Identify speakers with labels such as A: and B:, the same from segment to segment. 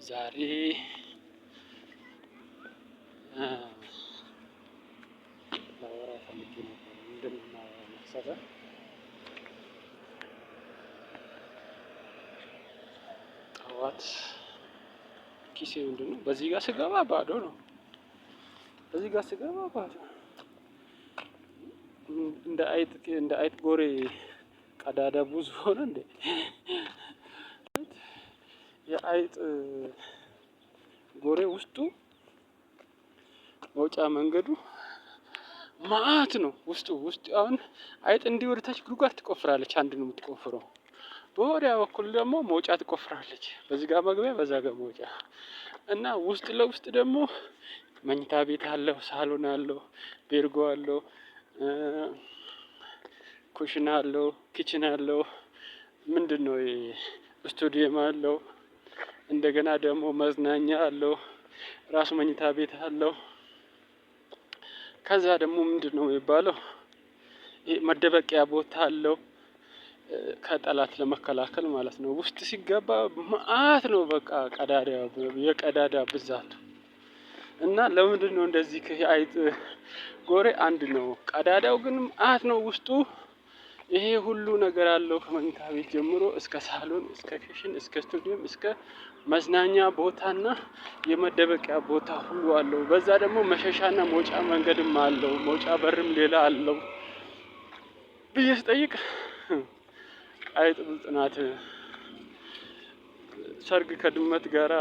A: ዛሬ ላወራ ፈልጌ ነበር። ምንድን ነው የማወራው መሰለህ? ጠዋት ኪሴ ምንድን ነው? በዚህ ጋር ስገባ ባዶ ነው። በዚህ ጋር ስገባ ባዶ ነው። እንደ አይጥ ጎሬ ቀዳዳ ብዙ ሆነ እንዴ? የአይጥ ጎሬ ውስጡ መውጫ መንገዱ መአት ነው። ውስጡ ውስጡ አሁን አይጥ እንዲህ ወደ ታች ጉድጓድ ትቆፍራለች። አንድ ነው የምትቆፍረው። በወዲያ በኩል ደግሞ መውጫ ትቆፍራለች። በዚህ ጋር መግቢያ፣ በዛ ጋር መውጫ እና ውስጥ ለውስጥ ደግሞ መኝታ ቤት አለው፣ ሳሎን አለው፣ ቤርጎ አለው፣ ኩሽና አለው፣ kitchen አለው። ምንድን ነው ስቱዲዮም አለው። እንደገና ደግሞ መዝናኛ አለው። ራሱ መኝታ ቤት አለው። ከዛ ደግሞ ምንድን ነው የሚባለው መደበቂያ ቦታ አለው። ከጠላት ለመከላከል ማለት ነው። ውስጥ ሲገባ መአት ነው፣ በቃ ቀዳዳ፣ የቀዳዳ ብዛቱ። እና ለምንድን ነው እንደዚህ? የአይጥ ጎሬ አንድ ነው፣ ቀዳዳው ግን መአት ነው። ውስጡ ይሄ ሁሉ ነገር አለው፣ ከመኝታ ቤት ጀምሮ እስከ ሳሎን፣ እስከ kitchen፣ እስከ ስቱዲዮም፣ እስከ መዝናኛ ቦታና የመደበቂያ ቦታ ሁሉ አለው። በዛ ደግሞ መሸሻና መውጫ መንገድም አለው፣ መውጫ በርም ሌላ አለው ብዬ ስጠይቅ፣ አይጥ ብልጥ ናት። ሰርግ ከድመት ጋራ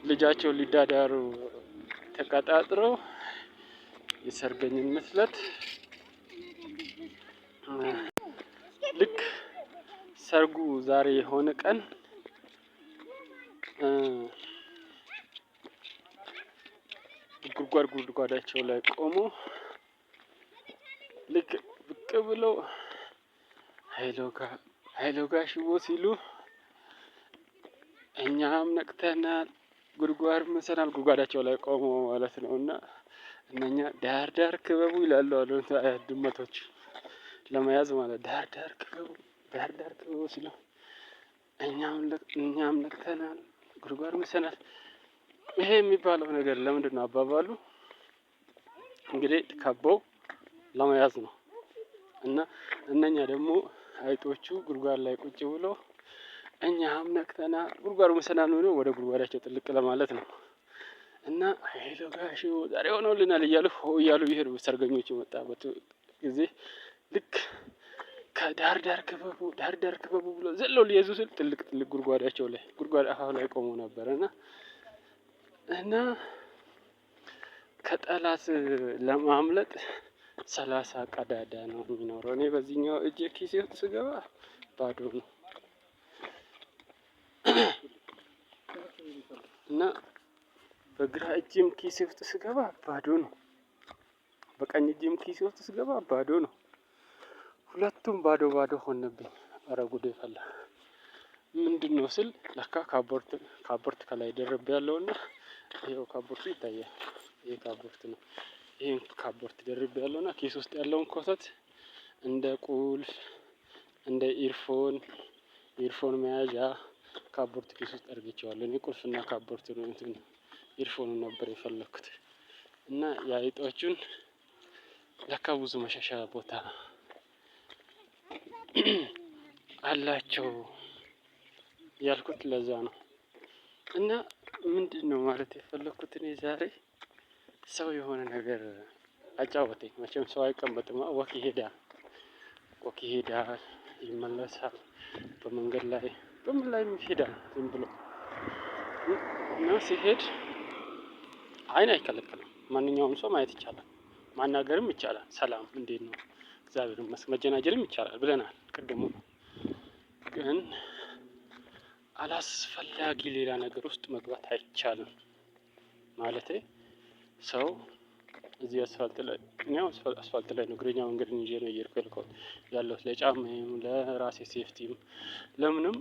A: ልጃቸውን ሊዳዳሩ ተቀጣጥረው የሰርገኝነት ዕለት ልክ ሰርጉ ዛሬ የሆነ ቀን ጉድጓድ ጉድጓዳቸው ላይ ቆሞ ልክ ብቅ ብለው "ሀይሎጋ ሀይሎጋ ሽቦ" ሲሉ እኛም ነቅተናል፣ ጉድጓድ ምሰናል፣ ጉድጓዳቸው ላይ ቆሞ ማለት ነው። እና እነኛ "ዳር ዳር ክበቡ" ይላሉ አሉ፣ ድመቶች ለመያዝ ማለት፣ "ዳር ዳር ክበቡ፣ ዳር ዳር ክበቡ" ሲሉ እኛም ነቅተናል፣ ጉድጓድ ምሰናል። ይሄ የሚባለው ነገር ለምንድን ነው አባባሉ? እንግዲህ ከበው ለመያዝ ነው። እና እነኛ ደግሞ አይጦቹ ጉድጓድ ላይ ቁጭ ብሎ እኛም ነቅተናል፣ ጉድጓድ ምሰናል ብሎ ወደ ጉድጓዳቸው ጥልቅ ለማለት ነው። እና "ሄሎ ጋሹ ዛሬ ሆኖልናል" እያሉ ሆ እያሉ ይሄዱ። ሰርገኞች የመጣበት ጊዜ ልክ ከዳር ዳር ክበቡ፣ ዳር ዳር ክበቡ ብሎ ዘለው ሊይዙ ስል ጥልቅ ጥልቅ ጉድጓዳቸው ላይ፣ ጉድጓድ አፋፍ ላይ ቆሞ ነበር። እና ከጠላት ለማምለጥ 30 ቀዳዳ ነው የሚኖረው። እኔ በዚህኛው እጄ ኪሴ ውስጥ ስገባ ባዶ ነው እና በግራ እጄም ኪሴ ውስጥ ስገባ ባዶ ነው። በቀኝ እጄም ኪሴ ውስጥ ስገባ ባዶ ነው። ሁለቱም ባዶ ባዶ ሆነብኝ። ኧረ ጉዴ ፈላ። ምንድን ነው ስል ለካ ካፖርት፣ ካፖርት ከላይ ደርቤ ያለውና ይኸው ካፖርቱ ይታያል። ይሄ ካፖርት ነው። ይሄን ካፖርት ደርቤ ያለውና ኪስ ውስጥ ያለውን ኮተት እንደ ቁልፍ፣ እንደ earphone፣ earphone መያዣ ካፖርት ኪስ ውስጥ አድርጌቸዋለሁ። እኔ ቁልፍና ካፖርት ነው፣ እንትን earphone ኑ ነበር የፈለኩት። እና የአይጦቹን ለካ ብዙ መሸሻ ቦታ አላቸው ያልኩት ለዛ ነው። እና ምንድን ነው ማለት የፈለኩት እኔ ዛሬ ሰው የሆነ ነገር አጫወተኝ። መቼም ሰው አይቀመጥም፣ walk ይሄዳል፣ walk ይሄዳል፣ ይመለሳል። በመንገድ ላይ በምን ላይ ይሄዳል ዝም ብሎ። እና ሲሄድ አይን አይከለክልም። ማንኛውም ሰው ማየት ይቻላል፣ ማናገርም ይቻላል። "ሰላም፣ እንዴት ነው? እግዚአብሔር ይመስገን" መጀናጀንም ይቻላል ብለናል ቅድሙ። ግን አላስፈላጊ ሌላ ነገር ውስጥ መግባት አይቻልም። ማለቴ ሰው እዚህ አስፋልት ላይ፣ እኔ አስፋልት ላይ ነው፣ እግረኛ መንገድን ይዤ ነው እየሄድኩ ያለሁት። ለጫማዬም ለራሴ safety ም ለምንም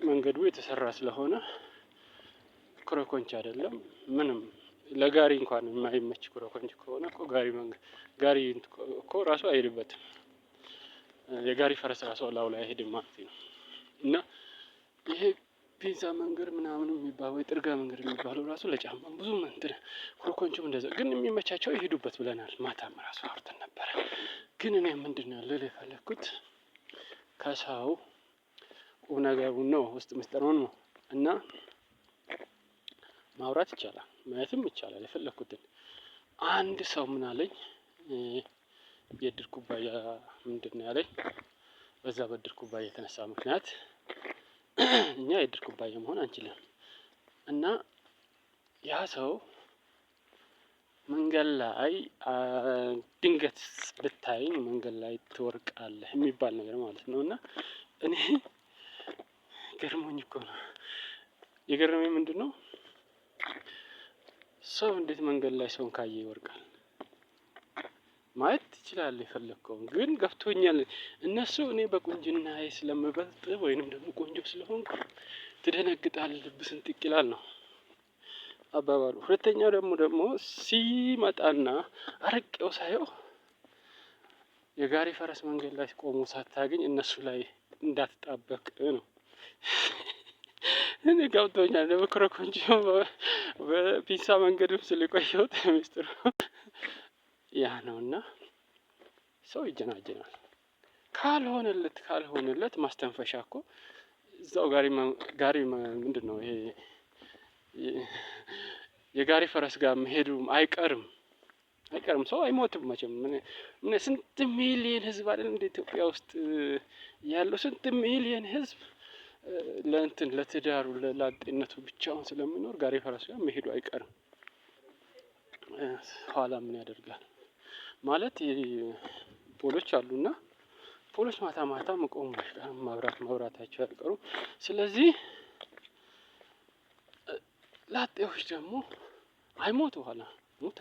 A: መንገዱ የተሰራ ስለሆነ ኮረኮንች አይደለም። ምንም ለጋሪ እንኳን የማይመች ኮረኮንች ከሆነ እኮ ጋሪ መንገድ ጋሪ እኮ ራሱ አይሄድበትም። የጋሪ ፈረስ ራሱ ላዩ ላይ አይሄድም ማለት ነው። እና ይሄ ፒንሳ መንገድ ምናምን የሚባለው ወይ ጥርጊያ መንገድ የሚባለው ራሱ ለጫማ ብዙም እንትን ኮረኮንቹም እንደዛ ግን የሚመቻቸው ይሄዱበት ብለናል። ማታም ራሱ አውርተን ነበረ። ግን እኔ ምንድነው ልል የፈለኩት ከሰው ቁም ነገሩን ነው ውስጥ ምስጢሩን ነው እና ማውራት ይቻላል፣ ማየትም ይቻላል የፈለኩትን። አንድ ሰው ምን አለኝ፣ የእድር ኩባያ ምንድነው ያለኝ? በዛ በእድር ኩባያ የተነሳ ምክንያት እኛ የእድር ኩባያ መሆን አንችልም። እና ያ ሰው መንገድ ላይ ድንገት ብታይኝ መንገድ ላይ ትወርቃለህ የሚባል ነገር ማለት ነው። እና እኔ ገርሞኝ እኮ ነው። የገረመኝ ምንድነው? ሰው እንዴት መንገድ ላይ ሰውን ካየ ይወርቃል? ማየት ትችላለህ የፈለከውን፣ ግን ገብቶኛል። እነሱ እኔ በቁንጅናዬ ስለምበልጥ ወይንም ደግሞ ቆንጆ ስለሆንኩ ትደነግጣለህ፣ ልብህ ስንጥቅ ይላል ነው አባባሉ። ሁለተኛው ደግሞ ሲመጣና አርቄው ሳየው የጋሪ ፈረስ መንገድ ላይ ቆሞ ሳታገኝ እነሱ ላይ እንዳትጣበቅ ነው። እኔ ገብቶኛል። በኮረኮንች በፒንሳ መንገድም ስለቆየሁት ሚስጥሩ ያ ነውና ሰው ይጀናጀናል። ካልሆነለት ማስተንፈሻ እኮ እዛው ጋሪ ጋሪ ምንድነው ይሄ የጋሪ ፈረስ ጋር መሄዱ አይቀርም አይቀርም። ሰው አይሞትም መቼም። ምን ስንት ሚሊየን ህዝብ አይደል እንደ ኢትዮጵያ ውስጥ ያለው፣ ስንት ሚሊየን ህዝብ ለእንትን ለትዳሩ ለላጤነቱ ብቻውን ስለሚኖር ጋሪ ፈረስ ጋር መሄዱ አይቀርም። ኋላ ምን ያደርጋል ማለት ፖሎች አሉና ፖሎች ማታ ማታ መቆሙ አይቀርም፣ መብራት መብራታቸው አይቀሩም። ስለዚህ ላጤዎች ደግሞ አይሞቱ ኋላ ሞት።